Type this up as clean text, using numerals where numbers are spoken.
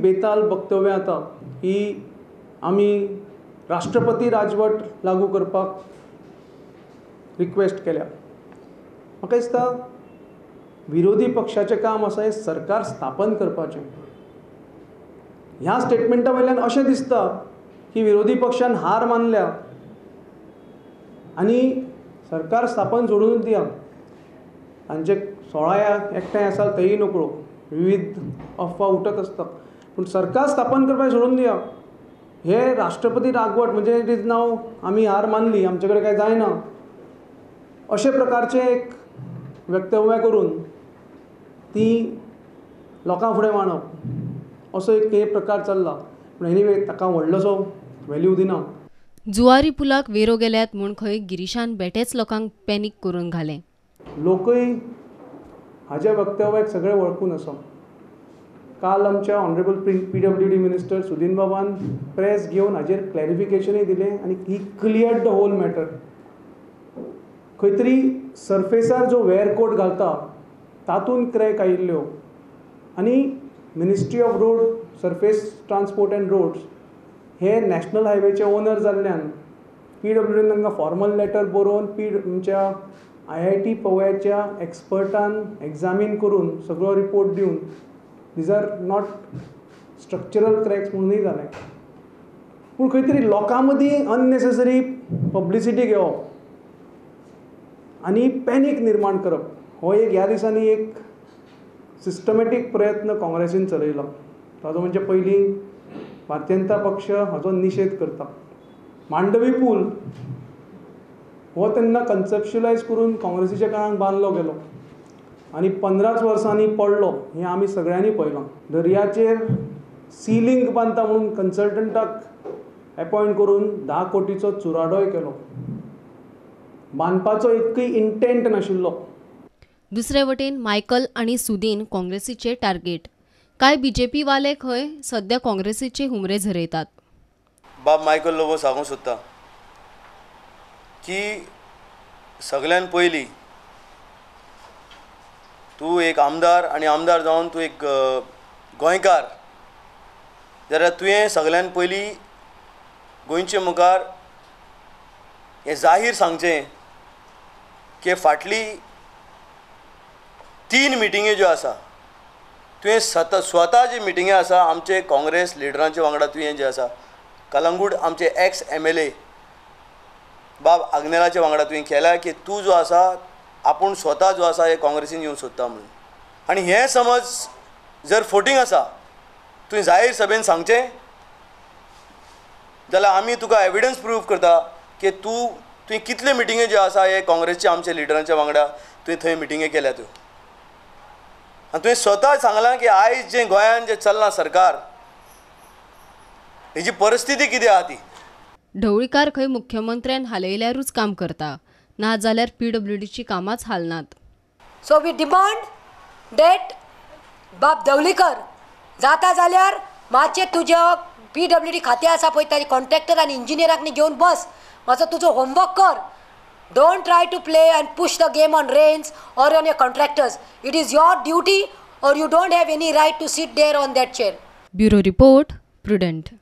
बेताल वक्तव्यां येता की आमी राष्ट्रपती राजवट लागू करपाक रिक्वेस्ट केल्या. म्हाका दिसता विरोधी पक्षाचें काम आसा हें सरकार स्थापन करपाचें. ह्या स्टेटमेंटा वयल्यान अशें दिसता की विरोधी पक्षान हार मानल्या आनी सरकार स्थापन सोडून दिया. तांचे 16 एकठांय आसा तेय नकळो, विविध अफवा उठत आसता, पूण सरकार स्थापन करपाक सोडून दिया. हे राष्ट्रपती राजवट म्हणजे it is नाव आमी हार मानली, आमचे कडेन कांय जायना अशे प्रकारचें एक वक्तव्य करून ती लोकां फुडें मांडप असो एक हे प्रकार चल्ला. पूण एनिवे ताका व्हडलोसो वेल्यू दिना. जुवारी पुलाक वेरो गेल्यात म्हूण खंय गिरीशान बेटेच लोकांक पॅनीक करून घालें. लोकय हाज्या वक्तव्याक सगळे वळखून आसा. काल आमच्या ऑनरेबल PWD minister Sudin बाबान प्रेस घेवन हाजेर क्लॅरिफिकेशनूय दिलें आनी he cleared the whole matter. खंय तरी सरफेसार जो वेअर कोट घालता तातूंत क्रॅक आयिल्ल्यो आनी ministry of road surface transport and roads हे नॅशनल हायवेचे ओनर जाल्ल्यान PWDन तांकां फॉर्मल लेटर बरोवन आमच्या IIT पवयाच्या एक्सपर्टान एग्जामीन करून सगळो रिपोर्ट दिवन these are not structural cracks म्हणूनय जालें. पूण खंय तरी लोकां मदीं अननेसेसरी पब्लिसिटी घेवप आनी पॅनीक निर्माण करप हो एक ह्या दिसांनी एक सिस्टमॅटीक प्रयत्न काँग्रेसीन चलयलो. ताजो म्हणजे पयलीं भारतीय जनता पक्ष हाचो निशेध करता. मांडवी पूल हो तेन्ना कन्सेप्शुलायज करून काँग्रेसीच्या काळान बांदलो गेलो आनी 15 वर्सांनी पडलो हें आमी सगळ्यांनी पळयलां. दर्याचेर सी लिंक बांदता म्हणून कन्सल्टंटाक एपॉयंट करून 10 कोटीचो चुराडोय केलो. बांदपाचो एकूय इंटेंट नाशिल्लो. दुसरे वटेन मायकल आनी सुदीन काँग्रेसीचे टार्गेट. कांय बीजेपी वाले खंय सध्या काँग्रेसीचे हुमरे झरयतात. बाब मायकल लोबो सांगूंक सोदता की सगळ्यान पयलीं तूं एक आमदार आनी आमदार जावन तूं एक गोंयकार जाल्यार तुवें सगळ्यान पयलीं गोंयचे मुखार हें जाहीर सांगचें की फाटली 3 मिटिंगी ज्यो आसा तुवें स्वता जी मिटिंगी आसा आमचे काँग्रेस लिडरांचे वांगडा तुवें जे आसा कलंगूट आमचे एक्स MLA बाब आग्नेलाच्या वांगडा तुवें केल्या की तूं जो आसा आपूण स्वता जो आसा हे काँग्रेसीन येवंक सोदता म्हणून. आनी हें समज जर फोटींग आसा तुवें जाहीर सभेन सांगचें जाल्यार आमी तुका एविडन्स प्रूव करता की तुवें कितले मिटिंगे ज्यो आसा हे काँग्रेसच्या आमच्या लिडरांच्या वांगडा तुवें थंय मिटिंगे केल्या त्यो. आनी तुवें स्वता सांगलां की आयज जें गोंयांत जें चल्लां सरकार हेजी परिस्थिती कितें आहा ती. ढवळीकार खंय मुख्यमंत्र्यान हालयल्यारूच काम करता, ना जाल्यार PWDची कामांच हालनात. सो we demand that बाब धवलीकर जाता जाल्यार मातशें तुज्या PWD खातें आसा पळय ताजे कॉन्ट्रॅक्टर आनी इंजिनियराक घेवन बस, मातसो तुजो होमवर्क कर. Don't try to play and push the game on Raynes or on your contractors. It is your duty or you don't have any right to sit there on that chair. Bureau report, Prudent.